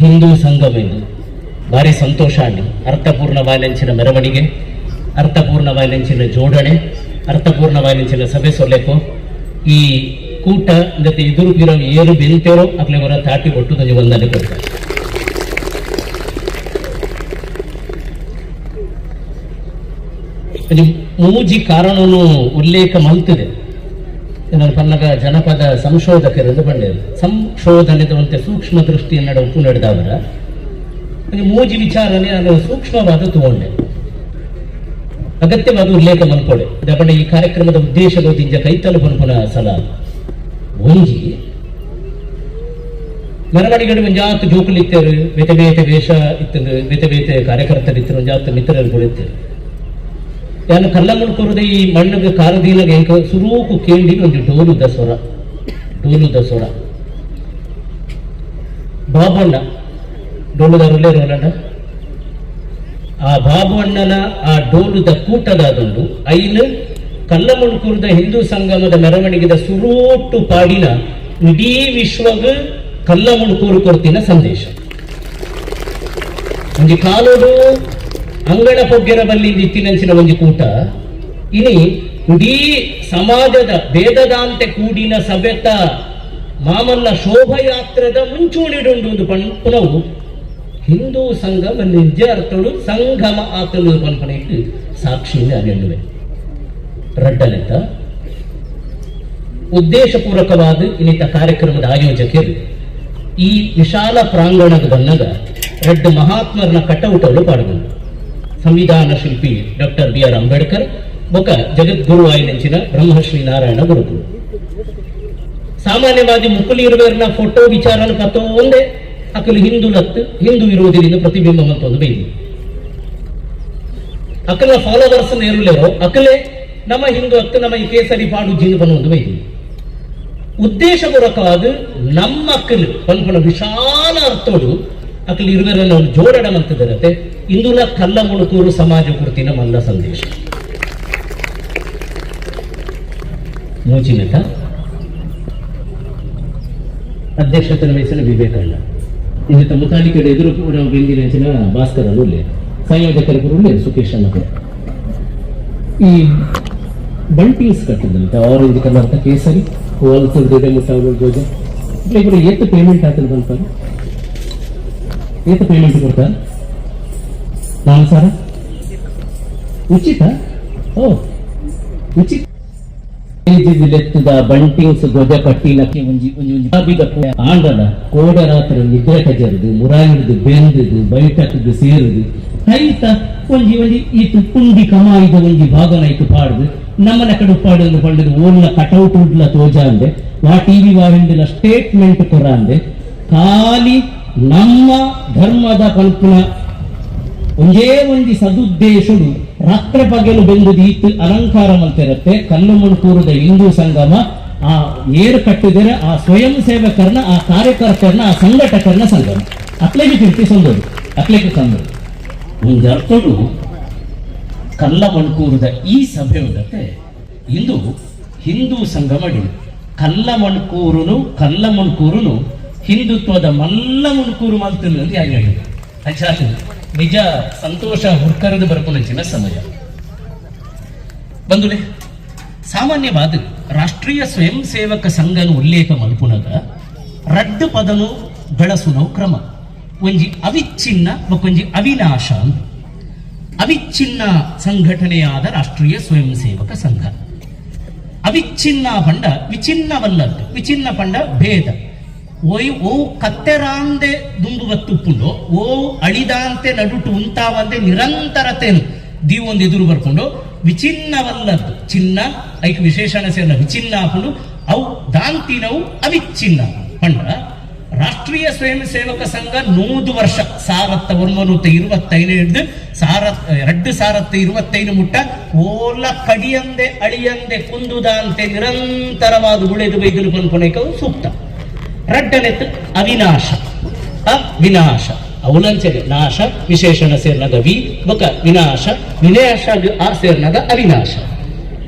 Hindu ಸಂಗಮ ಇದು ಭಾರಿ ಸಂತೋಷ ಆಂಡ್. ಅರ್ಥಪೂರ್ಣವಾಯಿನಂಚಿನ ಮೆರವಣಿಗೆ, ಅರ್ಥಪೂರ್ಣವಾಯಿನಂಚಿನ ಜೋಡಣೆ, ಅರ್ಥಪೂರ್ಣವಾಯಿನಂಚಿನ ಸಭೆ ಸೊಲ್ಲೆಕೋ. ಈ ಕೂಟ ಜೊತೆ ಎದುರು ಪಿರ ಏರು ಬೆಂತೇರೋ ಅಕ್ಲೆ ಹೊರ ತಾಟಿ ಒಟ್ಟು ಒಂಜಿ ವಂದನೆ ಕೊಡ್ತಾರೆ. ಒಂಜಿ ಮೂಜಿ ಕಾರಣನು ಉಲ್ಲೇಖ ಮಲ್ತದೆ. ನಾನು ಪನ್ನಗ ಜನಪದ ಸಂಶೋಧಕರೆಂದು ಪಂಡೇರು. ಸಂಶೋಧನೆದ ಒಂತೆ ಸೂಕ್ಷ್ಮ ದೃಷ್ಟಿಯನ್ನು ಉಪ್ಪು ನಡೆದವರ ಒಂಜಿ ಮೂಜಿ ವಿಚಾರನೆ ನಾನು ಸೂಕ್ಷ್ಮವಾದ ತಗೊಂಡೆ. ಅಗತ್ಯವಾದ ಉಲ್ಲೇಖ ಮನ್ಪೊಡೆ ದಪಂಡ ಈ ಕಾರ್ಯಕ್ರಮದ ಉದ್ದೇಶದ ದಿಂಜ ಕೈತಲು ಪನ್ಪುನ ಸಲ. ಒಂಜಿ ಮೆರವಣಿಗೆಡು ಒಂಜಾತ್ ಜೋಕುಲು ಇತ್ತೇರು, ಬೇತೆ ಬೇತೆ ವೇಷ ಇತ್ತಂದು, ಬೇತೆ ಬೇತೆ ಕಾರ್ಯಕರ್ತರು ಇತ್ತರು, ಒಂಜಾತ್ ಮಿತ್ರರು ಕೂಡ ಇತ್ತೇರು. ಯಾನು ಕಲ್ಲಮುಣ್ಕೂರದ ಈ ಮಣ್ಣಿಗೆ ಕಾರದೀನಗ ಎಂಕ ಸುರೂಕು ಕೇಂಡಿ ಒಂಜಿ ಡೋಲುದ ಸ್ವರ, ಡೋಲುದ ಸ್ವರ. ಬಾಬಣ್ಣ ಡೋಲುದಾರುಲೇ ರೋಲಂಡ. ಆ ಬಾಬು ಅಣ್ಣನ ಆ ಡೋಲುದ ಕೂಟದಾದುಂಡು. ಐನು ಕಲ್ಲಮುಣ್ಕೂರದ ಹಿಂದೂ ಸಂಗಮದ ಮೆರವಣಿಗೆದ ಸುರೂಟು ಪಾಡಿನ ಇಡೀ ವಿಶ್ವಗ ಕಲ್ಲಮುಣ್ಕೂರು ಕೊರ್ತಿನ ಸಂದೇಶ. ಒಂಜಿ ಕಾಲೋಡು ಅಂಗಣ ಪೊಗ್ಗೆರ ಬಲ್ಲಿ ಇತ್ತಿನಂಚಿನ ಒಂಜಿ ಕೂಟ ಇನಿ ಇಡೀ ಸಮಾಜದ ಭೇದದಾಂತೆ ಕೂಡಿನ ಸಭೆತ ಮಾಮಲ್ಲ ಶೋಭಯಾತ್ರೆದ ಮುಂಚೂಣಿಡುಂಡು ಒಂದು ಪನ್ಪುನವು ಹಿಂದೂ ಸಂಗಮ ನಿಜ ಅರ್ಥಳು ಸಂಗಮ ಆತನು ಪನ್ಪನೆಗೆ ಸಾಕ್ಷಿ ಅನೆನ್ನುವೆ. ರಡ್ಡನೆತ್ತ, ಉದ್ದೇಶಪೂರ್ವಕವಾದ ಇನ್ನಿತ ಕಾರ್ಯಕ್ರಮದ ಆಯೋಜಕರು ಈ ವಿಶಾಲ ಪ್ರಾಂಗಣದ ಬನ್ನಗ ರಡ್ಡು ಮಹಾತ್ಮರನ ಕಟೌಟಗಳು ಪಾಡುಗಳು. ಸಂವಿಧಾನ ಶಿಲ್ಪಿ doctor B R Ambedkar ಬೊಕ ಜಗದ್ಗುರು ಆಯಿನಂಚಿನ ಬ್ರಹ್ಮಶ್ರೀ ನಾರಾಯಣ ಗುರುಗಳು. ಸಾಮಾನ್ಯವಾಗಿ ಮುಕುಲಿ ಇರುವೆರ್ನ ಫೋಟೋ ವಿಚಾರನ ಪತ್ತೋ ಒಂದೇ ಅಕಲು ಹಿಂದೂ ಲತ್ತು ಹಿಂದೂ ವಿರೋಧಿಯಿಂದ ಪ್ರತಿಬಿಂಬ ಅಂತ ಒಂದು ಬೈದಿ. ಅಕಲ ಫಾಲೋವರ್ಸ್ ನೇರುಲೇರೋ ಅಕಲೆ ನಮ್ಮ ಹಿಂದೂ ಅತ್ತು ನಮ್ಮ ಈ ಕೇಸರಿ ಪಾಡು ಜೀನು ಬನ್ನ ಒಂದು ಬೈದಿ. ಉದ್ದೇಶಪೂರ್ವಕವಾದ ನಮ್ಮ ಅಕ್ಕಲು ಪನ್ಪುನ ವಿಶಾಲ ಅರ್ಥೋಡು ಅಕಲು ಇರುವೆರನ್ನ ಒಂದು ಜೋಡಣ ಮಂತದಿರತ್ತೆ. ಇಂದುಲ ಕಲ್ಲ ಮುಣುಕೂರು ಸಮಾಜ ಕುರ್ತಿನ ಮಲ್ಲ ಸಂದೇಶ. ಮೂಜಿನತ, ಅಧ್ಯಕ್ಷತೆಯನ್ನು ವಹಿಸಿದ ವಿವೇಕಣ್ಣ, ಇನ್ನಿತ ಮುತಾಲಿಕೆಡೆ ಎದುರು ಕೂಡ ಬೆಂದಿನ ಭಾಸ್ಕರ್ ಉಲ್ಲೇಖ, ಸಂಯೋಜಕರು ಕೂಡ ಉಲ್ಲೇಖ ಸುಕೇಶ್ ಅಣ್ಣ. ಈ ಬಂಟಿಂಗ್ಸ್ ಕಟ್ಟದಂತೆ ಆರೆಂಜ್ ಕಲರ್ ಕೇಸರಿ ಹೋಲ್ಸೇಲ್ ಮುಟ್ಟ ಜೋಜ ಇಬ್ಬರು ಏತ್ ಪೇಮೆಂಟ್ ಹಾಕಲು ಬಂತಾರೆ? ಏತ್ ಪೇಮೆಂಟ್ ಕೊಡ್ತಾರೆ? 4,000 ಉಚಿತ. ಓ ಉಚಿತ ಲೆತ್ತದ ಬಂಟಿಂಗ್ಸ್ ಧ್ವಜ ಕಟ್ಟಿನಕ್ಕೆ ಒಂಜಿ ಒಂಜಿ ಒಂಜಿ ಗುಲಾಬಿದ ಆಂಡಲ ಕೋಡೆ ರಾತ್ರಿ ನಿದ್ರೆ ಕಜರುದು ಮುರಾಯಿಡ್ದು ಬೆಂದುದು ಬೈಟಕ್ದು ಸೇರುದು ಕೈತ ಒಂಜಿ ಒಂಜಿ ಈ ಪುಂಡಿ ಕಮಾಯಿದ ಒಂಜಿ ಭಾಗನ ಇತ್ತು ಪಾಡ್ದು ನಮ್ಮನ ಕಡೆ ಪಾಡು ಪಂಡದು ಓಲ್ನ ಕಟೌಟ್ ಉಡ್ಲ ತೋಜಾಂದೆ ವಾ ಟಿವಿ ವಾಹಿಂದಿನ ಸ್ಟೇಟ್ಮೆಂಟ್ ಕೊರಾಂದೆ ಖಾಲಿ ನಮ್ಮ ಧರ್ಮದ ಪಲ್ಪುನ ಒಂಜೇ ಒಂಜಿ ಸದುದ್ದೇಶುಡು ರಾತ್ರಿ ಪಗಲು ಬೆಂದು ದೀತ್ ಅಲಂಕಾರ ಮಂತಿರತ್ತೆ. ಕಲ್ಲು ಮುಣಕೂರದ ಹಿಂದೂ ಸಂಗಮ ಆ ಏರು ಕಟ್ಟಿದರೆ ಆ ಸ್ವಯಂ ಸೇವಕರನ್ನ, ಆ ಕಾರ್ಯಕರ್ತರನ್ನ, ಆ ಸಂಘಟಕರನ್ನ ಸಂಗಮ. ಅಕ್ಲೆಗೆ ಕೀರ್ತಿ ಸಂದೋದು, ಅಕ್ಲೆಗೆ ಸಂದೋದು. ಒಂದು ಅರ್ಥಡು ಕಲ್ಲ ಮಣ್ಕೂರದ ಈ ಸಭೆ ಉಂಡತ್ತೆ. ಇಂದು ಹಿಂದೂ ಸಂಗಮ ಕಲ್ಲ ಮಣ್ಕೂರುನು, ಕಲ್ಲ ಮಣ್ಕೂರುನು ಹಿಂದುತ್ವದ ಮಲ್ಲ ಮುಣ್ಕೂರು ಮಂತನು ಅಂತ ಯಾರು ಹೇಳಿದ್ರು. ಅಂಚಾತು ನಿಜ ಸಂತೋಷ ಹುರ್ಕರದು ಬರ್ಪುನಂಚಿನ ಸಮಯ ಬಂಧುಲೆ. ಸಾಮಾನ್ಯವಾದ ರಾಷ್ಟ್ರೀಯ ಸ್ವಯಂ ಸೇವಕ ಸಂಘನ ಉಲ್ಲೇಖ ಮಲ್ಪುನಗ ರಡ್ಡು ಪದನು ಬೆಳಸುನವು ಕ್ರಮ. ಒಂಜಿ ಅವಿಚ್ಛಿನ್ನ, ಬೊಕೊಂಜಿ ಅವಿನಾಶ ಅಂತ. ಅವಿಚ್ಛಿನ್ನ ಸಂಘಟನೆಯಾದ ರಾಷ್ಟ್ರೀಯ ಸ್ವಯಂ ಸೇವಕ ಸಂಘ. ಅವಿಚ್ಛಿನ್ನ ಪಂಡ ವಿಚಿನ್ನವಲ್ಲದ್ದು. ವಿಚಿನ್ನ ಪಂಡ ಭೇದ. ಓಯ್ ಓ ಕತ್ತೆರಾಂದೆ ದುಂಬು ಬತ್ತುಪ್ಪುಂಡು, ಓ ಅಳಿದಾಂತೆ ನಡುಟು ಉಂತಾವಂತೆ ನಿರಂತರತೆನು ದೀವೊಂದು ಎದುರು ಬರ್ಕೊಂಡು ವಿಚಿನ್ನವಲ್ಲದ್ದು. ಚಿನ್ನ ಐಕ್ ವಿಶೇಷಣ ಸೇರ್ನ ವಿಚಿನ್ನ ಹಾಕೊಂಡು ಅವು ದಾಂತಿನವು ಅವಿಚ್ಛಿನ್ನ. ಪಂಡ ರಾಷ್ಟ್ರೀಯ ಸ್ವಯಂ ಸೇವಕ ಸಂಘ 100 ವರ್ಷ, 1925 ಹಿಡ್ದು 2025 ಮುಟ್ಟ ಓಲ ಕಡಿಯಂದೆ ಅಳಿಯಂದೆ ಕುಂದುದಾಂತೆ ನಿರಂತರವಾದ ಉಳೆದು ಬೈದಲು ಪನ್ಪುನೇಕವು ಸೂಕ್ತ. ರಡ್ಡನೆತ್ತು ಅವಿನಾಶ. ಅವಿನಾಶ ಅವಲಂಚನೆ ನಾಶ ವಿಶೇಷಣ ಸೇರ್ನಗ ವಿ ಬೊಕ ವಿನಾಶ, ವಿನಾಶ ಆ ಸೇರ್ನಗ ಅವಿನಾಶ.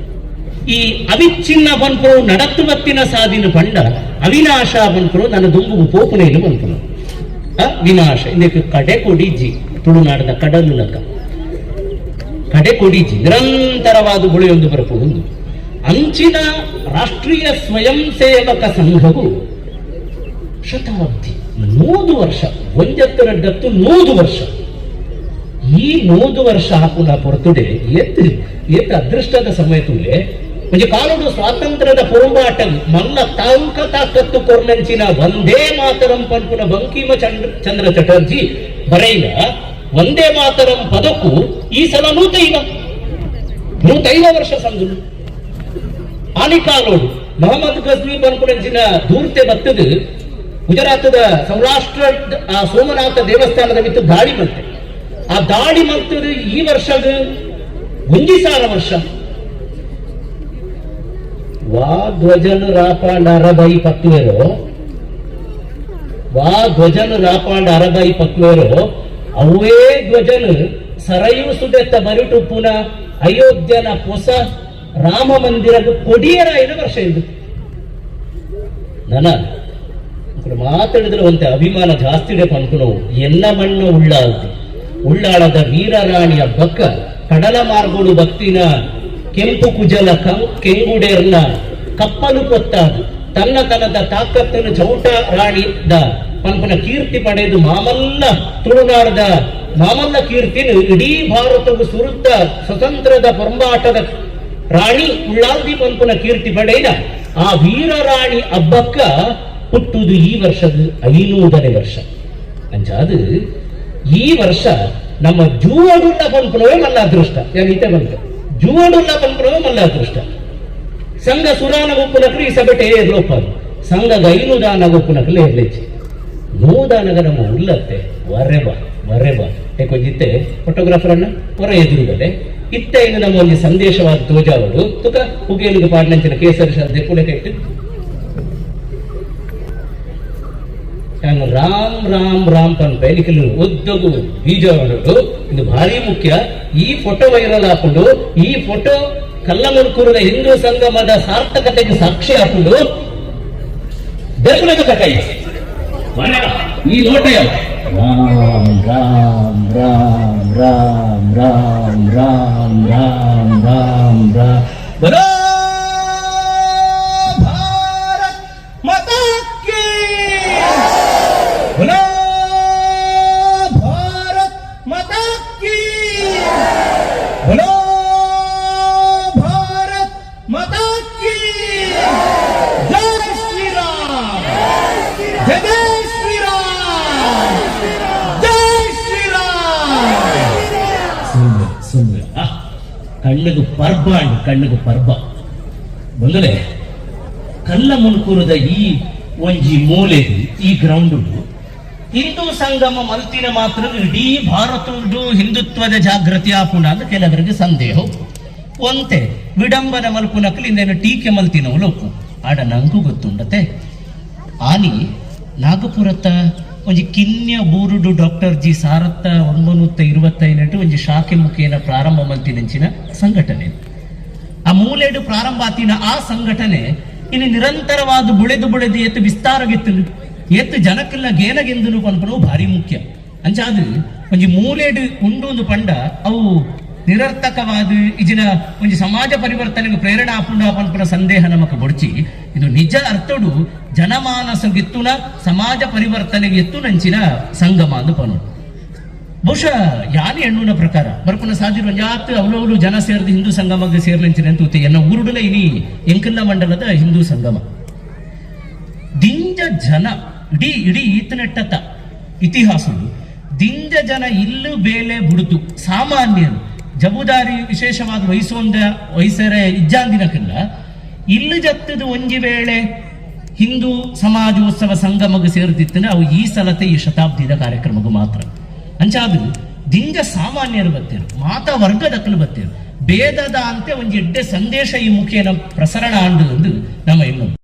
ಈ ಅವಿಚ್ಛಿನ್ನ ಪನ್ಪುರು ನಡತ್ತು ಬತ್ತಿನ ಸಾದಿನ ಪಂಡ, ಅವಿನಾಶ ಪನ್ಪುರು ನನ್ನ ದುಂಬು ಪೋಪುನೇನು ಪನ್ಪುನು. ವಿನಾಶ. ಇದಕ್ಕೆ ಕಡೆ ಕೊಡಿಜಿ, ತುಳುನಾಡದ ಕಡಲುಲಕ ಕಡೆ ಕೊಡಿಜಿ, ನಿರಂತರವಾದ ಬುಳೆಯೊಂದು ಬರಬಹುದು. ಅಂಚಿನ ರಾಷ್ಟ್ರೀಯ ಸ್ವಯಂ ಸೇವಕ ಸಂಘವು ಶತಾಬ್ದಿ, 100 ವರ್ಷ, ಒಂಜತ್ತು ರಡ್ಡತ್ತು 100 ವರ್ಷ. ಈ 100 ವರ್ಷ ಹಾಕುನ ಪೊರ್ತುಡೆ ಏತ್ ಏತ್ ಅದೃಷ್ಟದ ಸಮಯ ತುಲೆ. ಒಂಜಿ ಕಾಲುಡು ಸ್ವಾತಂತ್ರ್ಯದ ಪೊರುಂಬಾಟ ಮಲ್ಲ ತಾಂಕ ತಾಕತ್ತು ಕೊರ್ನಂಚಿನ ವಂದೇ ಮಾತರಂ ಪನ್ಪುನ ಬಂಕಿಮ ಚಂದ್ರ ಚಂದ್ರ ಚಟರ್ಜಿ ಬರೆಯ ವಂದೇ ಮಾತರಂ ಪದಕ್ಕೂ ಈ ಸಲ 150 ವರ್ಷ ಸಂದುಲು. ಆನಿಕಾಲೋಡು ಮೊಹಮ್ಮದ್ ಗಜ್ನಿ ಪನ್ಪುನಂಚಿನ ದೂರ್ತೆ ಬತ್ತದು ಗುಜರಾತದ ಸೌರಾಷ್ಟ್ರ ಆ ಸೋಮನಾಥ ದೇವಸ್ಥಾನದ ಮಿತ್ತು ದಾಳಿ ಮಂತೆ. ಆ ದಾಳಿ ಮಂತದು ಈ ವರ್ಷದ 1000 ವರ್ಷ. ವಾ ಧ್ವಜನು ರಾಪಾಂಡ ಅರಬೈ ಪಕ್ವೇರೋ, ವಾ ಧ್ವಜನು ರಾಪಾಂಡ ಅರಬೈ ಪಕ್ವೇರೋ, ಅವೇ ಧ್ವಜನು ಸರಯು ಸುದೆತ್ತ ಬರಿಟುಪ್ಪುನ ಅಯೋಧ್ಯನ ಹೊಸ ರಾಮ ಮಂದಿರದ ಕೊಡಿಯರಾಯಿನ ವರ್ಷ ಇದು. ನನ ಮಾತಾಡಿದ್ರೆ ಒಂತೆ ಅಭಿಮಾನ ಜಾಸ್ತಿ ಇದೆ ಪನ್ಪುನವು. ಎನ್ನ ಮಣ್ಣು ಉಳ್ಳಾಲ್ತಿ, ಉಳ್ಳಾಳದ ವೀರರಾಣಿಯ ಬಕ್ಕ ಕಡಲ ಮಾರ್ಗೋಡು ಭಕ್ತಿನ ಕೆಂಪು ಕುಜಲ ಕೆಂಗುಡೇರ್ನ ಕಪ್ಪಲು ಕೊತ್ತಾದು ತನ್ನ ತನದ ತಾಕತ್ತನ್ನು ಚೌಟ ರಾಣಿದ ಪನ್ಪನ ಕೀರ್ತಿ ಪಡೆದು ಮಾಮಲ್ಲ ತುಳುನಾಡದ ಮಾಮಲ್ಲ ಕೀರ್ತಿನ ಇಡೀ ಭಾರತವು ಸುರುತ್ತ ಸ್ವತಂತ್ರದ ಪೊರಂಬಾಟದ ರಾಣಿ ಉಳ್ಳಾಲ್ದಿ ಪನ್ಪುನ ಕೀರ್ತಿ ಪಡೆದ ಆ ವೀರರಾಣಿ ಅಬ್ಬಕ್ಕ ಹುಟ್ಟುವುದು ಈ ವರ್ಷದ 500ನೇ ವರ್ಷ. ಅಂಚಾದು ಈ ವರ್ಷ ನಮ್ಮ ಜೂವಡುಳ್ಳ ಪನ್ಪುನವೇ ಮಲ್ಲ ಅದೃಷ್ಟ. ಈತೆ ಬಂತು, ಜೂವಡುಳ್ಳ ಪನ್ಪುನವೇ ಮಲ್ಲ ಅದೃಷ್ಟ. ಸಂಘ ಸುರಾನ ಗೊಪ್ಪುನಕ್ಲು ಈ ಸಭೆಟೆ ಏರ್ಲೋಪದು, ಸಂಘ ಗೈನುದಾನ ಗೊಪ್ಪುನಕ್ಲು ಏರ್ಲೇಚಿ. ನೂದಾನಗ ನಮ್ಮ ಉಲ್ಲತ್ತೆ. ವರೆ ಬಾ, ವರೆ ಬಾ. ಏಕೊಂಜಿತ್ತೆ ಫೋಟೋಗ್ರಾಫರ್ ಅನ್ನ ಹೊರ ಎದುರುಗಲೆ ಇತ್ತ ಇನ್ನು ನಮ್ಮ ಒಂದು ಸಂದೇಶವಾದ ತೋಜಾವಡು ತುಕ ಪುಗೇಲಿಗೆ ಪಾಡ್ನಂಚಿನ ಕೇಸರಿ ಶಾಲೆ ದೆಪ್ಪುಲೆ ಕೆಟ್ಟು ರಾಮ್ ರಾಮ್ ರಾಮ್ ಪನ್ಪೆ ನಿಖಲು ಉದ್ದಗು ಬೀಜ. ಇದು ಭಾರಿ ಮುಖ್ಯ. ಈ ಫೋಟೋ ವೈರಲ್ ಹಾಕೊಂಡು, ಈ ಫೋಟೋ ಕಲ್ಲಮುಲ್ಕೂರದ ಹಿಂದೂ ಸಂಗಮದ ಸಾರ್ಥಕತೆಗೆ ಸಾಕ್ಷಿ ಹಾಕೊಂಡು ಬೆರಗುಲದ ಕೈ ಈ ನೋಟ ಯಾವ ರಾಮ್ ರಾಮ್ ರಾಮ್ ರಾಮ್ ರಾಮ್ ರಾಮ್ ರಾಮ್ ರಾಮ್ ರಾಮ್ ಬರೋ ಭಾರತ್ ಮಾತಾ ಕೀ, बोलो ಭಾರತ್ ಮಾತಾ ಕೀ, बोलो ಭಾರತ್ ಮಾತಾ ಕೀ, ಜೈ ಶ್ರೀರಾಮ್, ಜೈ ಜೈ ಶ್ರೀರಾಮ್, ಜೈ ಶ್ರೀರಾಮ್. ಸುಳ್ಳು ಸುಳ್ಳು. ಕಣ್ಣಿಗೆ ಪರ್ಬ ಅಂಡ್ ಕಣ್ಣಿಗೆ ಪರ್ಬ ಬಂದಲೆ. ಕಲ್ಲ ಮುನ್ಕೂರದ ಈ ಒಂಜಿ ಮೂಲೆದು ಈ ಗ್ರೌಂಡ್ ಹಿಂದೂ ಸಂಗಮ ಮಲ್ತಿನ ಮಾತ್ರ ಇಡೀ ಭಾರತದ್ದು ಹಿಂದುತ್ವದ ಜಾಗೃತಿ ಆಪುಂಡ ಅಂತ ಕೆಲವರಿಗೆ ಸಂದೇಹ. ಒಂತೆ ವಿಡಂಬನ ಮಲ್ಪುನಕಲು ಇಂದೇನು ಟೀಕೆ ಮಲ್ತಿನವು ಲೋಕು. ಆಡ ನಂಗೂ ಗೊತ್ತುಂಡತೆ, ಆನಿ ನಾಗಪುರತ್ತ ಒಂಜಿ ಕಿನ್ಯ ಬೂರುಡು ಡಾಕ್ಟರ್ ಜಿ 1925 ಒಂಜಿ ಶಾಖೆ ಮುಖೇನ ಪ್ರಾರಂಭ ಮಲ್ತಿನಂಚಿನ ಸಂಘಟನೆ. ಆ ಮೂಲೆಡು ಪ್ರಾರಂಭ ಆತಿನ ಆ ಸಂಘಟನೆ ಇನ್ನು ನಿರಂತರವಾದ ಬುಳೆದು ಬುಳೆದು ಏತು ವಿಸ್ತಾರಗಿತ್ತು, ಏತು ಜನಕ್ಕೆಲ್ಲ ಗೇನಗೆಂದನು ಪನ್ಪನವು ಭಾರಿ ಮುಖ್ಯ. ಅಂಚಾದು ಒಂಜಿ ಮೂಲೆಡು ಉಂಡು ಒಂದು ಪಂಡ ಅವು ನಿರರ್ಥಕವಾದ ಇಜಿನ ಒಂಜಿ ಸಮಾಜ ಪರಿವರ್ತನೆಗೆ ಪ್ರೇರಣೆ ಆಪುಂಡ ಪನ್ಪುನ ಸಂದೇಹ ನಮಕ್ ಬೊಡ್ಚಿ. ಇದು ನಿಜ ಅರ್ಥಡು ಜನಮಾನಸಗಿತ್ತುನ ಸಮಾಜ ಪರಿವರ್ತನೆಗೆ ಎತ್ತುನಂಚಿನ ಸಂಗಮ ಅಂದು ಪನು. ಬಹುಶಃ ಯಾನಿ ಎಣ್ಣುನ ಪ್ರಕಾರ ಬರ್ಪುನ ಸಾಧಿರು ಒಂಜಾತ್ ಅವಲವಲು ಜನ ಸೇರ್ದು ಹಿಂದೂ ಸಂಗಮಕ್ಕೆ ಸೇರ್ಲಂಚಿನ ಅಂತ. ಎನ್ನ ಊರುಡುಲ ಇನಿ ಎಂಕಲ್ಲ ಮಂಡಲದ ಹಿಂದೂ ಸಂಗಮ ದಿಂಜ ಜನ ಇಡೀ ಇಡೀ ಈತನೆಟ್ಟತ ಇತಿಹಾಸಡು ದಿಂಜ ಜನ ಇಲ್ಲು ಬೇಲೆ ಬುಡುತು ಸಾಮಾನ್ಯರು ಜಬುದಾರಿ ವಿಶೇಷವಾದ ವಹಿಸೊಂದ ವಹಿಸರೆ ಇಜ್ಜಾಂದಿನಕ್ಕಿಲ್ಲ ಇಲ್ಲು ಜತ್ತದ ಒಂಜಿ ವೇಳೆ ಹಿಂದೂ ಸಮಾಜೋತ್ಸವ ಸಂಗಮಕ್ಕೆ ಸೇರ್ದಿತ್ತನೆ ಅವು ಈ ಸಲತೆ ಈ ಶತಾಬ್ದಿದ ಕಾರ್ಯಕ್ರಮಕ್ಕೆ ಮಾತ್ರ. ಅಂಚಾದು ದಿಂಜ ಸಾಮಾನ್ಯರು ಬತ್ತೇರು, ಮಾತಾ ವರ್ಗದಕ್ಕಲು ಬತ್ತೇರು. ಭೇದದ ಅಂತೆ ಒಂಜಿ ಎಡ್ಡೆ ಸಂದೇಶ ಈ ಮುಖೇನ ಪ್ರಸರಣ ಆಂಡು ಎಂದು ನಮ್ಮ ಇನ್ನೊಂದು